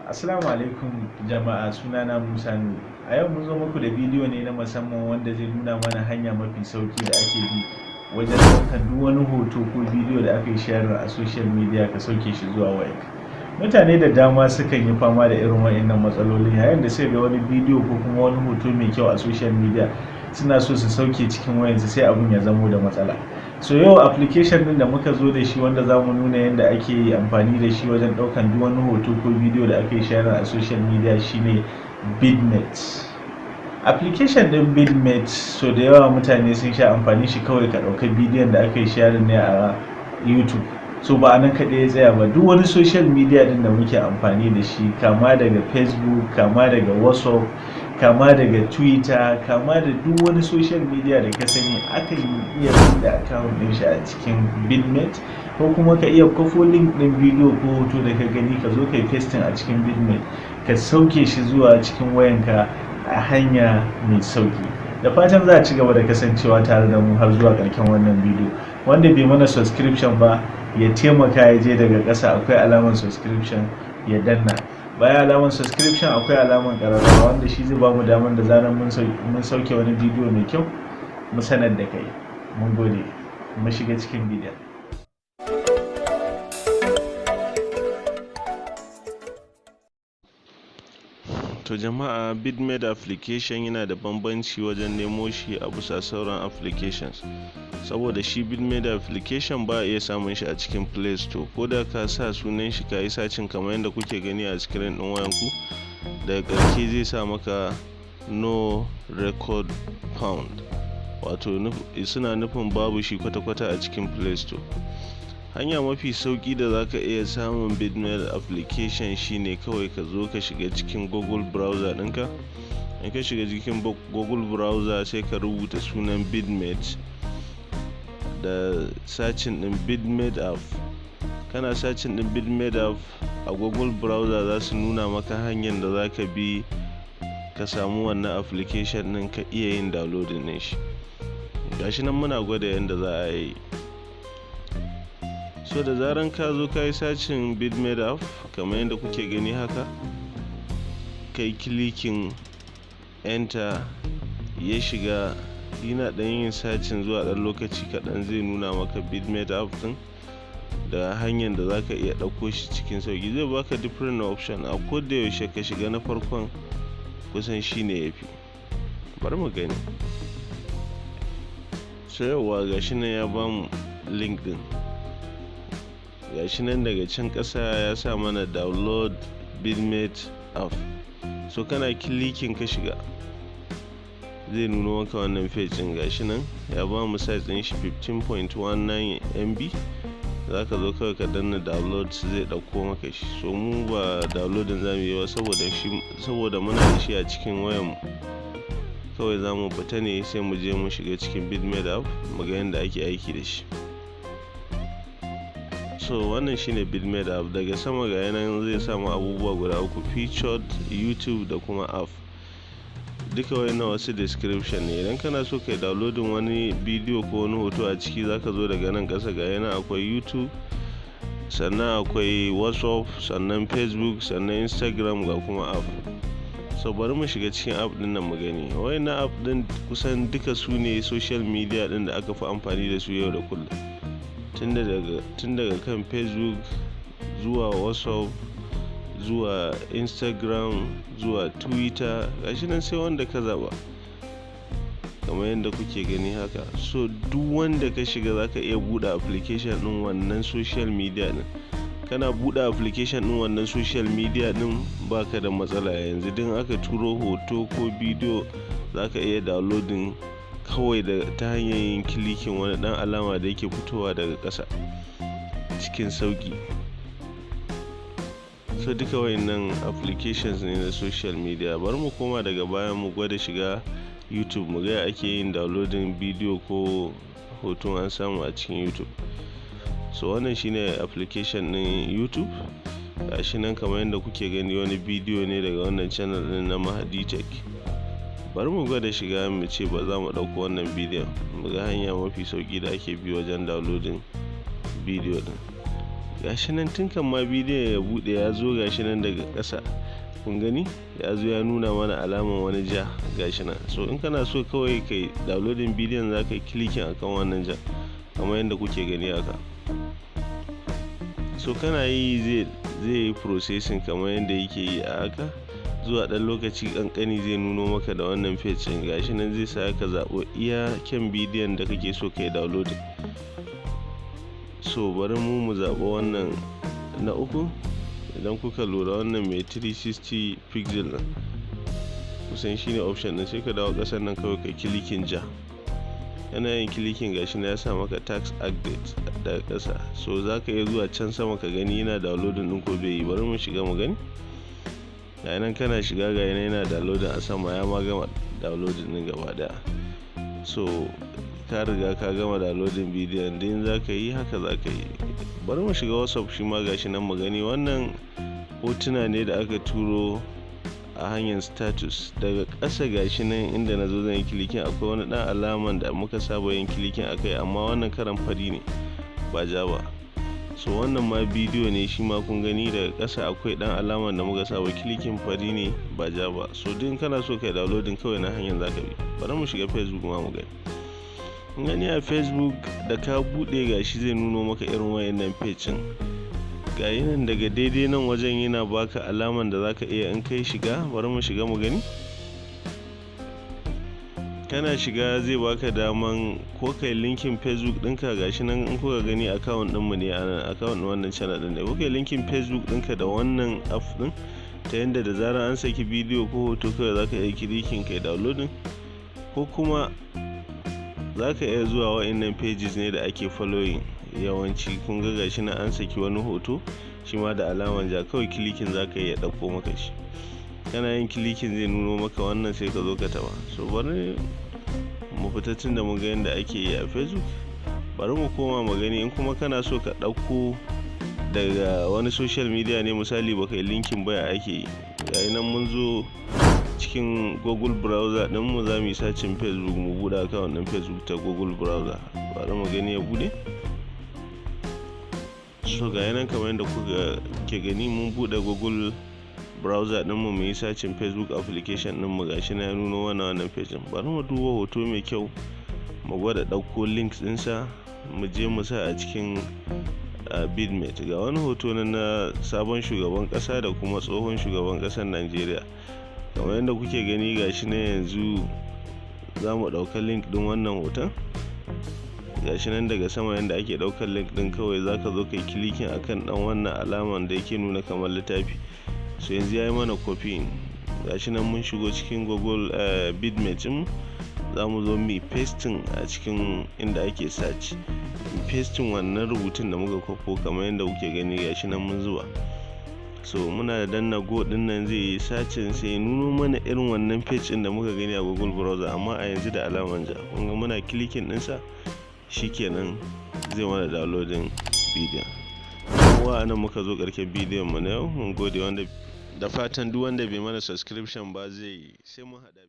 Assalamu alaikum jama'a, sunana Musa Nuhu. A yau mun zo muku da bidiyo ne na musamman wanda zai nuna mana hanya mafi sauki da ake bi wajen ɗaukar duk wani hoto ko bidiyo da aka yi sharing a social media ka sauke shi zuwa wayarka. Mutane da dama sukan yi fama da irin waɗannan matsalolin yayin da suka ga wani bidiyo ko kuma wani hoto mai kyau a social media, suna so su sauke cikin wayansu, sai abun ya zamo da matsala. So yau application din da muka zo da shi, wanda za mu nuna yadda ake amfani da shi wajen ɗaukan duk wani hoto ko bidiyo da aka yi sharing a social media, shine Vidmate. Application din Vidmate, so da yawa mutane sun sha amfani shi, kawai ka ɗauka bidiyon da aka yi sharing ne a YouTube. So ba a nan kaɗai ya tsaya ba, duk wani social media din da muke amfani da shi, kama daga Facebook, kama daga WhatsApp, kama daga Twitter, kama da duk wani social media da ka sani, akan iya buɗe account ɗin shi a cikin Vidmate, ko kuma ka iya kwafo link ɗin bidiyo ko hoto da ka gani, ka zo ka yi pasting a cikin Vidmate, ka sauke shi zuwa cikin wayanka a hanya mai sauki. Da fatan za a ci gaba da kasancewa tare da mu har zuwa ƙarshen wannan bidiyo. Wanda bai mana subscription ba, ya taimaka ya je daga ƙasa, akwai alamar subscription, ya danna. Bayan alamar subscription akwai alamar ƙararrawa, wanda shi zai bamu damar da zarar mun sauke wani bidiyo mai kyau mu sanar da kai. Mun gode, mu shiga cikin bidiyon. To jama'a, Vidmate application yana da bambanci wajen nemo shi a bisa sauran applications, saboda shi Vidmate application ba a iya samun shi a cikin Play Store. Ko da ka sa sunan shi ka yi searching kamar yadda kuke gani a screen ɗin wayanku, daga ƙarshe zai sa maka "no record found", wato suna nufin babu shi kwata-kwata a cikin Play Store. Hanya mafi sauki da zaka iya samun Vidmate application shine kawai ka zo ka shiga cikin Google browser ɗinka. In ka shiga cikin Google browser, sai ka rubuta sunan Vidmate da searching ɗin Vidmate app. Kana searching ɗin Vidmate app a Google browser, za su nuna maka hanyar da zaka bi ka samu wannan application ɗin, ka iya yin downloading ɗin shi. Gashi nan muna gwada yadda za a yi. So da zaran ka zo ka yi searching Vidmate app kamar yadda kuke gani haka, kai clicking enter, ya shiga yana ɗan yin searching. Zuwa ɗan lokaci kaɗan zai nuna maka Vidmate app ɗin da hanyar da zaka iya ɗauko shi cikin sauƙi. Zai baka different option. A koda yaushe ka shiga na farkon, kusan shine yafi. Bari mu gani. So yauwa, gashi nan ya bamu link ɗin. Gashi nan daga can ƙasa ya sa mana "download Vidmate app". So kana clicking ka shiga, zai nuno maka wannan page ɗin. Gashi nan ya ba mu size ɗin shi, 15.19 MB. Za ka zo kawai ka danna download, zai ɗauko maka shi. So mu ba downloading za mu yi ba saboda muna da shi a cikin wayan mu. Kawai za mu fita ne, sai mu je mu shiga cikin Vidmate app mu ga yadda ake aiki da shi. So wannan shine Vidmate app. Daga sama ga yanan zai samu abubuwa guda uku: featured, YouTube da kuma app. Duka wayannan wasu description ne. Idan kana so kai downloading wani bidiyo ko wani hoto a ciki, zaka zo daga nan ƙasa, ga yana akwai YouTube, sannan akwai WhatsApp, sannan Facebook, sannan Instagram, ga kuma app. So bari mu shiga cikin app din nan mu gani. Wayannan app din kusan duka su ne social media din da aka fi amfani da su yau da kullum, tun daga kan Facebook zuwa WhatsApp zuwa Instagram zuwa Twitter. Gashi nan, sai wanda ka zaba kamar yadda kuke gani haka. So duk wanda ka shiga, zaka iya buɗe application din wannan social media din. Kana buɗe application din wannan social media din, baka da matsala. Yanzu din aka turo hoto ko bidiyo, zaka iya downloading kawai da ta hanyar yin clicking wani dan alama da yake fitowa daga ƙasa cikin sauki. So duka wayannan applications ne na social media. Bari mu koma daga baya mu gwada shiga YouTube mu ga ake yin downloading bidiyo ko hoton an samu a cikin YouTube. So wannan shine application din YouTube. Gashi nan kamar yadda kuke gani, wani bidiyo ne daga wannan channel din na Mahadi Tech. Bari mu gwada shiga, mu ce ba za mu ɗauko wannan bidiyon, mu ga hanya mafi sauki da ake bi wajen downloading bidiyo din. Gashi nan, tun kan ma bidiyon ya buɗe ya zo, gashi nan daga ƙasa, kun gani, ya zo ya nuna mana alaman wani ja, gashi nan. So in kana so kawai kai downloading bidiyon, za ka yi clicking akan wannan jan kamar yadda kuke gani haka. So kana yi, zai yi processing kamar yadda yake yi a haka. Zuwa ɗan lokaci ƙanƙani zai nuno maka da wannan page ɗin. Gashi nan, zai sa ka zaɓo iya kyan bidiyon da kake so kai downloading. So bari mu zaɓi wannan na uku. Idan kuka lura, wannan mai 360 pixel ɗin kusan shine option ɗin. Sai ka dawo ƙasar nan, kawai ka clicking ja. Yana yin clicking, gashi na ya sa maka "task added" daga ƙasa. So za ka iya zuwa can sama ka gani yana downloading ɗin ko bai yi. Bari mu shiga mu gani. Ga nan, kana shiga, ga yana downloading a sama, ya ma gama downloading ɗin gaba ɗaya. So ka riga ka gama downloading bidiyon din. Za ka yi haka, za ka yi. Bari mu shiga WhatsApp shi ma, gashi nan, mu gani. Wannan hotuna ne da aka turo a hanyar status. Daga ƙasa, gashi nan inda na zo zan yi clicking, akwai wani ɗan alaman da muka saba yin clicking akai, amma wannan karan fari ne ba ja ba. So wannan ma bidiyo ne shi ma. Kun gani, daga ƙasa akwai ɗan alaman da muka saba clicking, fari ne ba ja ba. So duk kana so kai downloading, kawai na hanyar zaka bi. Bari mu shiga Facebook ma mu gani. Kun gani, a Facebook da ka buɗe, gashi zai nuno maka irin wayannan page ɗin. Ga nan, daga daidai nan wajen yana baka alaman da zaka iya in kai shiga. Bari mu shiga mu gani. Kana shiga, zai baka daman ko kai linking Facebook ɗinka. Gashi nan, in kuka gani, account ɗinmu ne a nan, account ɗin wannan channel ɗin ne. Ko kai linking Facebook ɗinka da wannan app ɗin, ta yanda da zarar an saki bidiyo ko hoto, kawai zaka iya clicking kai downloading. Ko kuma zaka iya zuwa wa'innan pages ne da ake following yawanci. Kun ga, gashi nan an saki wani hoto shi ma da alaman ja, kawai clicking zaka iya ɗauko maka shi. Kana yin clicking, zai nuno maka wannan, sai ka zo ka taba. So bari mu fita, tun da mun ga yadda ake yi a Facebook. Bari mu koma mu gani. In kuma kana so ka ɗauko daga wani social media ne, misali baka yi linking ba, ya ake yi? Yayin nan mun zo cikin Google browser ɗin mu, za mu yi searching Facebook, mu buɗe account ɗin Facebook ta Google browser. Bari mu gani ya buɗe. So ga nan, kamar yadda kuka ke gani, mun buɗe Google browser ɗin mu, mu yi searching Facebook application ɗin mu. Gashi na ya nuno wannan page. Bari mu duba hoto mai kyau, mu gwada ɗauko links ɗinsa, mu je mu sa a cikin Vidmate. Ga wani hoto na sabon shugaban ƙasa da kuma tsohon shugaban ƙasar Najeriya, kamar yadda kuke gani. Gashi na yanzu za mu ɗauka link ɗin wannan hoton. Gashi nan daga sama yadda ake ɗaukar link ɗin, kawai za ka zo kai clicking akan ɗan wannan alaman da yake nuna kamar littafi. So yanzu ya yi mana copying. Gashi nan, mun shigo cikin Google Vidmate mu, za mu zo mu pasting a cikin inda ake search, pasting wannan rubutun da muka kwafo, kamar yadda kuke gani. Gashi nan mun zuba. So muna da danna go din nan, zai yi searching, sai nuno mana irin wannan page din da muka gani a Google browser, amma a yanzu da alaman ja. Kun ga, muna clicking ɗinsa, shikenan, zai mana downloading bidiyon. Wa nan muka zo ƙarshen bidiyon mu na yau. Mun gode. Wanda da fatan duk wanda bai mana subscription ba zai yi. Sai mun haɗa.